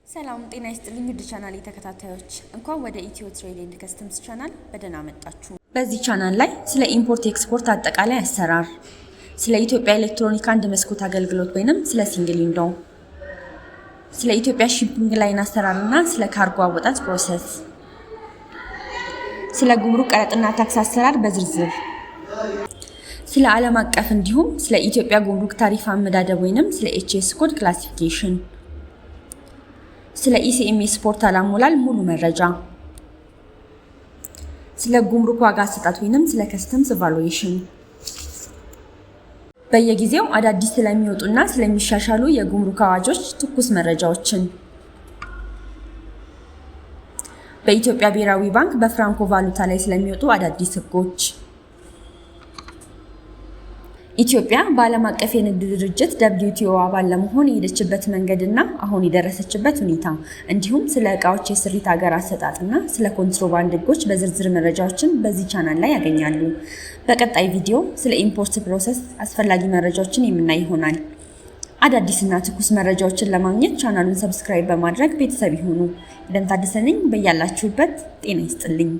ሰላም ጤና ይስጥልኝ ውድ ቻናል ተከታታዮች፣ እንኳን ወደ Ethio Trade and Customs channel በደህና መጣችሁ። በዚህ ቻናል ላይ ስለ import export አጠቃላይ አሰራር፣ ስለ ኢትዮጵያ ኤሌክትሮኒክ አንድ መስኮት አገልግሎት ወይንም ስለ single window፣ ስለ ኢትዮጵያ shipping line አሰራር እና ስለ ካርጎ አወጣጥ process፣ ስለ ጉምሩክ ቀረጥና ታክስ አሰራር በዝርዝር፣ ስለ ዓለም አቀፍ እንዲሁም ስለ ኢትዮጵያ ጉምሩክ ታሪፍ አመዳደብ ወይንም ስለ HS code classification፣ ስለ eCMS portal አሞላል ሙሉ መረጃ፣ ስለ ጉምሩክ ዋጋ አሰጣጥ ወይንም ስለ customs valuation፣ በየጊዜው አዳዲስ ስለሚወጡና ስለሚሻሻሉ የጉምሩክ አዋጆች ትኩስ መረጃዎችን፣ በኢትዮጵያ ብሔራዊ ባንክ በፍራንኮ ቫሉታ ላይ ስለሚወጡ አዳዲስ ሕጎች፣ ኢትዮጵያ በዓለም አቀፍ የንግድ ድርጅት WTO አባል ለመሆን የሄደችበት መንገድና አሁን የደረሰችበት ሁኔታ፣ እንዲሁም ስለ እቃዎች የስሪት ሀገር አሰጣጥና ስለ ኮንትሮባንድ ሕጎች በዝርዝር መረጃዎችን በዚህ ቻናል ላይ ያገኛሉ። በቀጣይ ቪዲዮ ስለ import process አስፈላጊ መረጃዎችን የምናይ ይሆናል። አዳዲስና ትኩስ መረጃዎችን ለማግኘት ቻናሉን subscribe በማድረግ ቤተሰብ ይሁኑ። ኤደን ታደሰ ነኝ። በያላችሁበት ጤና ይስጥልኝ።